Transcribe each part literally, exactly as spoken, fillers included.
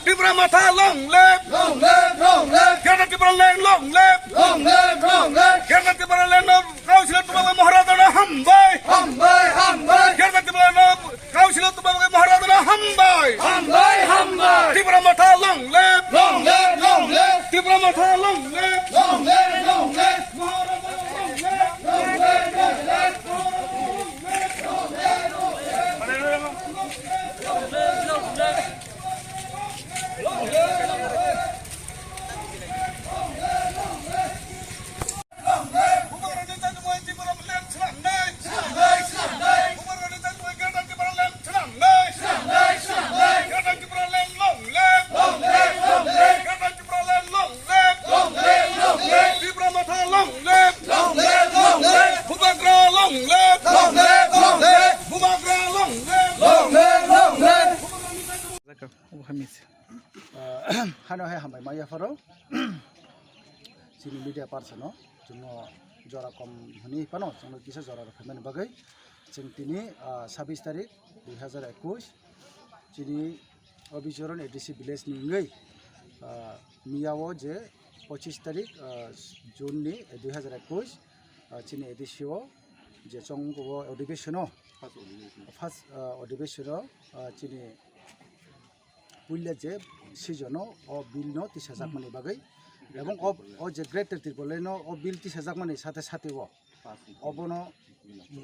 Tipra Motha long live! Long live, long live! Greater Tipraland long live! Long live, long live! Greater Tipraland no Council Tubal Maharajana hambai! Hambai, hambai! Greater Tipraland no Council Tubal Maharajana hambai! Hambai, hambai! Tipra Motha long live! Long live, long live! Tipra Motha long live! Long live, long live! Maharajana long live! Long live, long live! Long live, long live! Bubagra long live! Long live, long live! Bubagra long live! Long live, long live! Ah, hano hai hambai ma yapharo. Chini media person no, chwngno jora kom hwnwi phano, chwngno kisa jora rw phaimani bagwi. Chwng tini, ah, sabis tarik, dui hazar ekush, chini Obichoron A D C village ni wngwi, ah, miyao je pochis tarik, ah, June ni dui hazar ekush, ah, chini A D C o je chong o odhibesono, first, ah, odhibesono, ah, chini puila je season o, o bill no tisajakmani bagwi, ebong o, o je Greater Tipraland no o bill tisajakmani sate sate o, obono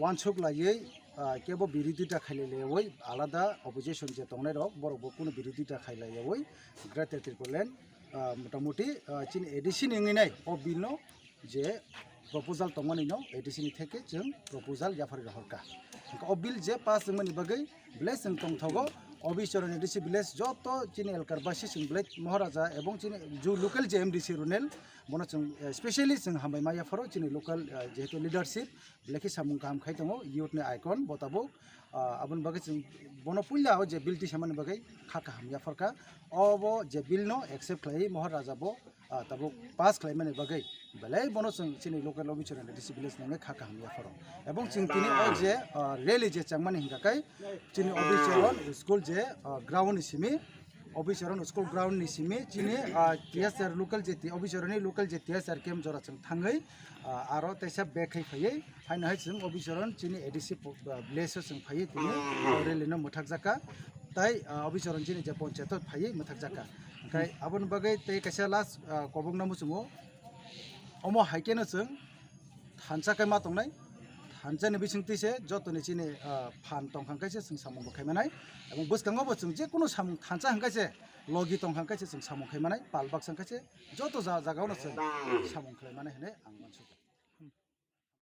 uansuk laiwi, ah, kebo birodita khailaiwi alada opposition je tongnai rok, borok bo kunu birodita khailaiwi Greater Tipraland, ah, motamuti, ah, chini A D C ni wngwi nai o bill no je proposal tongmani no A D C ni theke chwng proposal yaphari rohorkha. Hwnkhe o bill je pass wngmani bagwi belai chwng tongthogo, Obichoron A D C village joto chini elkar basi chwng belai Maharaja ebong chini ju local je M D C Runel bono chwng, eh, specially chwng hambai ma yapharo chini local, eh, jehetu leadership belai khe samung kaham khai tongo, youth ni icon bo tabuk, ah, aboni bagwi chwng bono puila o je bill tisamani bagwi kha kaham yaphorkha, obo je bill no accept khlaiwi Maharaja bo ah, tabuk pass khlaimani bagwi belai bono chwng chini local Obichoron A D C village nangwi kha kaham yapharo. Ebong chwng tini o je, ah, rally je changmani hwnkha khe chini Obichoron school je, ah, ground ni simi, Obichoron school ground ni simi chini, ah, T S R local je T-, Obichoron ni local je T S R camp jora chwng thangwi, ah, aro teisa bag khai phaiwi haino hai chwng Obichoron chini A D C po-, ah, village o chwng phaiwi tini o rally no mwthakjakha. Tai, ah, Obichoron chini je ponchayat o phaiwi mwthakjakha. Hwnkhe aboni bagwi tei kaisa last, ah, kobokna muchungo. Omo hai kheno chwng thansa khe ma tongnai. Thansa ni bisingtwi se jotoni chini, ah, phan tongkha khe se chwng samung bo khai manai. Ebong bwskango bo chwng je kunu samung thansa hwnkhe se logi tongkha khe se chwng samung khai manai. Pal baksa khe se joto ja-, jaga o no chwng samung khlai manai hinwi ang uansukha.